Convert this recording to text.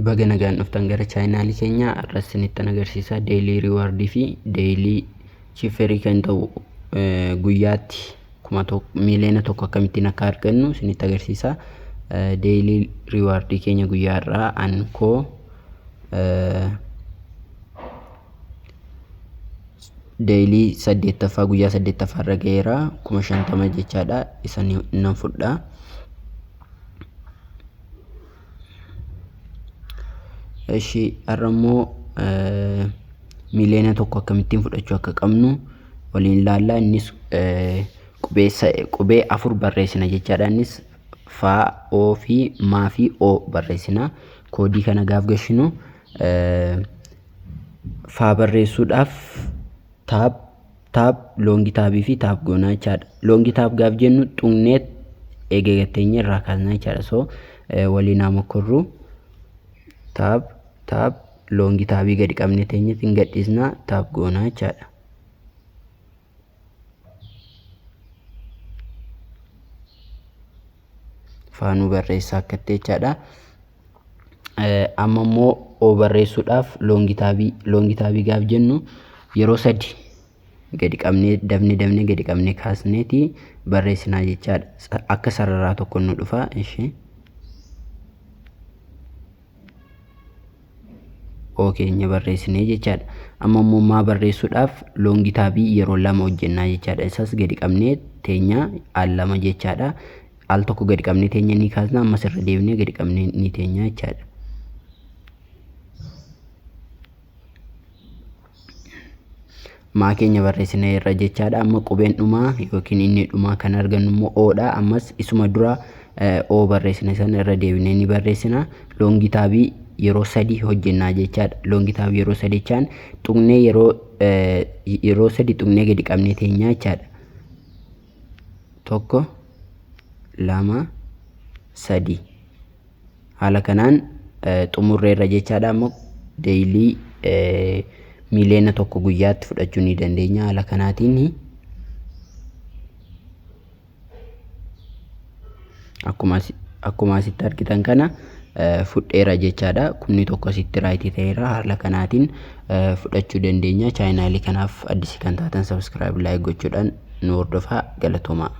Baga nagaan dhuftan gara chaayinaalii keenyaa. Har'a isinittan agarsiisa daily reward fi daily chifferii kan ta'u guyyaatti 1,000,000 akkamittiin akka argannu isinitti agarsiisa. Daily reward keenya guyyaa har'aa an koo daily 8ffaa guyyaa 8ffaa irra ga'eera 50,000 jechaadha, isa nan fudha. Eshi har'a immoo 1,000,000 akkamittiin fudhachuu akka qabnu waliin ilaalla. Innis qubee 4 barreessina jechaadha. Innis F, O fi M fi O barreessina. Koodii kana gaaf gashinu F barreessuudhaaf taab taab loongi taabii fi taab goonaa jechaadha. Loongi taab gaaf jennu xuqneet eegagatteenya irraa kaasnaa jechaadha. So waliin haa mokkorru. Taab taab loongi taabii gadi qabne teenyetti hin gadhiisnaa, taab goonaa jechaadha. Faanuu barreessaa akkatti jechaadha. Amma immoo O barreessuudhaaf loongi taabii, loongi taabii gaaf jennu yeroo 3 gadi qabnee dafne dafne gadi qabnee kaasneeti barreessinaa jechaadha. Akka sararaa tokko nu dhufa. Ishee O keenya barreessinee jechaadha. Amma immoo maa barreessuudhaaf loongi taabii yeroo 2 hojjennaa jechaadha. Isas gadi qabnee teenya al 2 jechaadha. Al tokko gadi qabnee teenya ni kaasna, ammas irra deebinee gadi qabnee ni teenya jechaadha. Maa keenya barreessinee irra jechaadha. Amma qubeen dhumaa yookiin inni dhumaa kan argannu immoo O dha. Ammas isuma dura O barreessine sana irra deebinee ni barreessina. Loongi taabii yeroo 3 hojjennaa jechaadha. Loongi taabii yeroo 3 jechaan tuqnee yeroo 3 tuqnee gadi qabnee teenyaa jechaadha. 1, 2, 3. Haala kanaan xumurreerra jechaadha. Amma deeyilii 1,000,000 guyyaatti fudhachuu ni dandeenya. Haala kanaatiin akkuma asitti argitan kana fudheera jechaadha. 1,000 asitti raayitii ta'eera. Haala kanaatiin fudhachuu dandeenya. Chaayinaalii kanaaf addisii kan taatan sabiskiraayib laayik gochuudhaan nu hordofaa. Galatoomaa.